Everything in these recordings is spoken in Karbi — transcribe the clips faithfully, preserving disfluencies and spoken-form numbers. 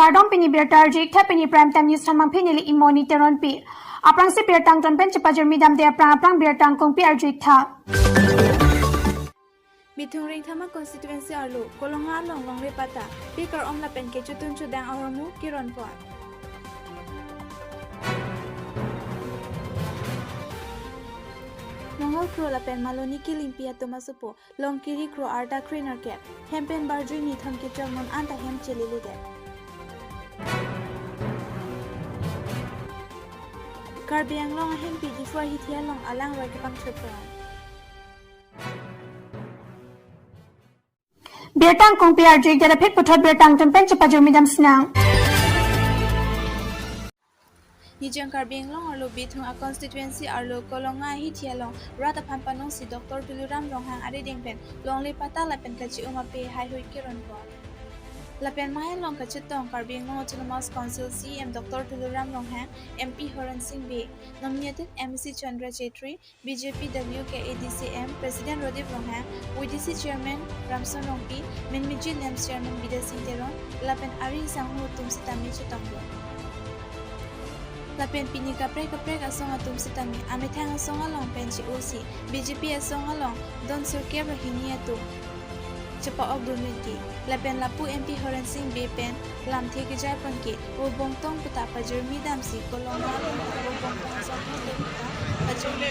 Kardom, pini birta arju-ik tha, pini Prime Time News thanmangpi neli Imoni Teronpi. Aphrangsi birta angton pen chepajirmi damde aphrang aphrang birta angkungpi arju-ik tha. Bithung Rengthama constituency arlo Kolonga along longle patta, pi kar-om lapen kechotun chodang ahormu keron pon. Nongol Kro lapen Maloni Kilingpi atum asopo, Longkiri Kro arta krenerkep, hem pen barjui nithom kechok non anta hem cheleledet. Karbi Anglong ahempi Diphu ahithi along alangroi kepangchot pon. Birta angkungpi arju-ik det aphi puthot birta angton pen chepajirmi dam sinang. Nijang Karbi Anglong arlo Bithung a constituency arlo Kolonga ahithi along rat aphan panongsi Doctor Tuliram Ronghang arideng pen longle patta lapen kachi-um ape haihui keron pon. Lapen amei along kachetong Karbi Anglong Autonomous Council C E M Doctor Tuliram Ronghang, M P Horen Sing Bey, nominated M A C Chandra Chetri, B J P W K A D C M President Rodip Ronghang, V D C Chairman Ramson Rongpi, Menmiji NEMS Chairman Bidya Sing Teron, lapen ari sangho atum sitame chetonglo. Lapen pini kaprek kaprek asong atum sitame amethang asong along pen che-osi, B J P asong along don sirkep ra hini atum chepa-ok dun rinti. Lapen lapu M P Horen Sing Bey pen lamthe kejai pon ke, vo bongtong puta pajirmi damsi Kolonga along ta vo bongtong asong helo puta pajirmi.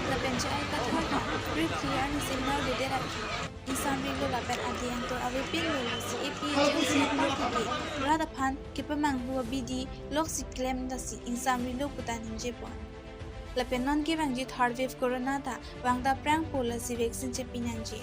Lapen J I Kathar ta rip clear ni seminar dede rakhi. Ingsamrilo lapen adeng to avepinlo, lasi A P H L C apharthe ke rat aphan kepamanghu abidi loksi klem dasi ingsamrilo puta ningje pon. Lapen non kevangji third wave corona ta vangta prangpo, lasi vaccine chepi nangji.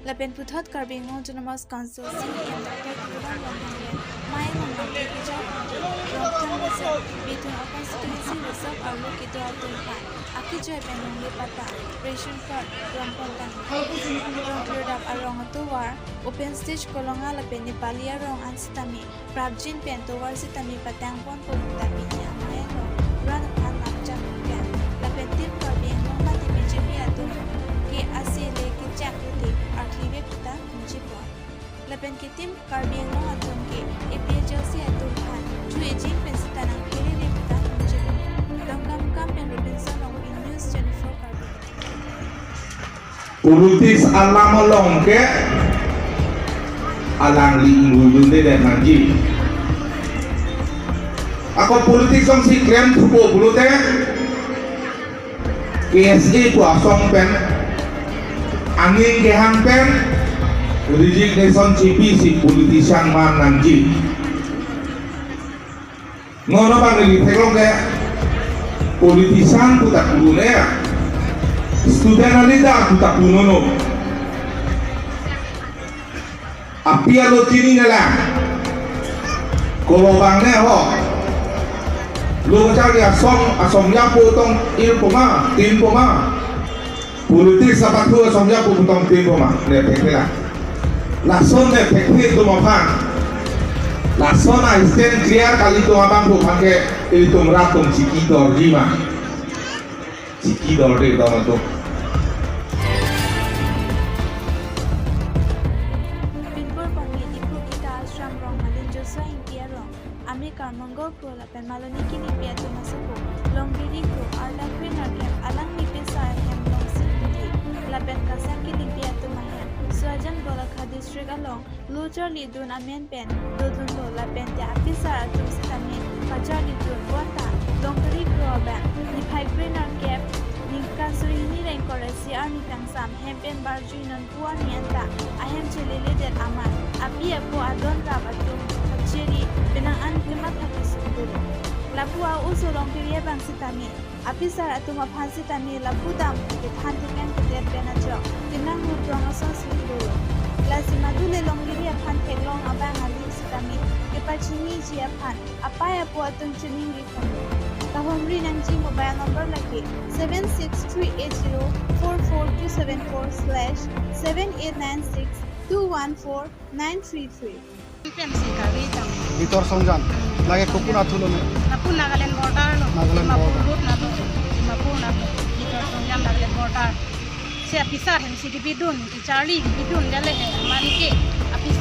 Lapen puthot Karbi Anglong Autonomous Council C E M Doctor Tuliram Ronghang pen amei along lamthe kejai pon ke, Rongkhang Reserve, Bithung a constituency reserve arlo kedo atum aphan akejoi pen longle patta, ration card, rong pon tang, rong kirdap arong atovar, open stage Kolonga lapen Nepali arong an sitame prapjin pen tovar sitame patang ponpo puta pini amei along rat aphan lamchak pon. Lapen team Karbi Anglong mate B J P atum ke ase le kechak rute arthi vek puta ningje pon. Lapen ke team Karbi Anglong atum ke A P H L C atum aphan chu ejin pen sita nangphere re puta ningje pon. Dongkamukam pen Robinson Rongpi, News twenty-four Karbi. Politics alam along ke alangli ingui dunde det nangji. Ako politics alongsi klem thupo pulote K S A pu asong pen aning kehang pen resignation chepisi politician man nangji. Non abang neli theklong ke politician pu ta pu ne, student a leader pu ta pu nono. Api alo chini ne lang. Kolo abang ne ho. Lo kachari asong, asong ya pu tong ir poma, tin poma. Politics apathu asong ya pu tong tin poma, ne thekthela. Lason ne thekthe atum aphan. Lason a stand clear kali atum abang pu aphan ke ilitum rat atum chiki dorji ma. Chiki dorde dong atum. Pinpur ponmi Diphu Gita Ashram rong Malin Joshua Ingti arong amekar Mongol Kro lapen Maloni Kilingpi atum asopo, Longkiri Kro arta krenerkep, alangli apisar ahem Longsing Ingti lapen Kasang Kilingpi atum ahem Suajan Golaghat district along lo charlidun amen pen dodunlo, lapen te apisar atum sitame pacharlidun bonta Longkiri Kro abang niphai krenerkep, ningkan suri hini ra ingkoi ra isi arni kangsam hem pen barjui non pu arni anta ahem cheleledet amat api apo adon rap atum kacheri penang an kematha kesung dolo. Lapu a-oso Longkiri abang sitame apisar atum aphan sitame lapu dam kethan thekang kedet pen ajok kenang mutrong asonsi dolo. Lasi madu le Longkiri aphan theklong abang alim sitame kepachiniji aphan apei apo atum choningri ponlo. Kahumri nangji mobile number lake seven six three eight zero four four two seven four slash seven eight nine six two one four nine three three. Pen si kari tang. Bitor Songjan. Lake kopun athu lo ne? Lapu Nagaland border lo. Nagaland Dimapur border. Road na lo. Dimapur na lo. Bitor Songjan Nagaland border. Si apisar hem si kebidun, kecharli kebidun dale he. Mane ke apisar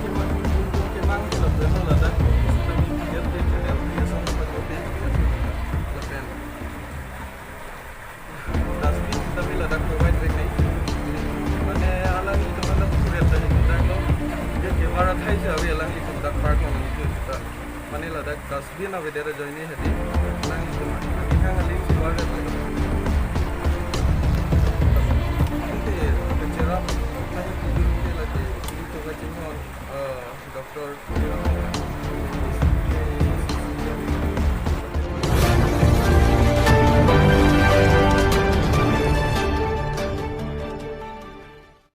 kemang, kemang, kemang, kemang, lapen ladak, kami lihat di channel, di asam apa kopi, lapen. Dustbin kami ladak provide vek nai. Mane alanglitum ladak purel tadi kita lo. Dia ke bara thai se ave alanglitum dak park lo nang itu kita. Mane ladak dustbin ave dera join ni hadi. Alanglitum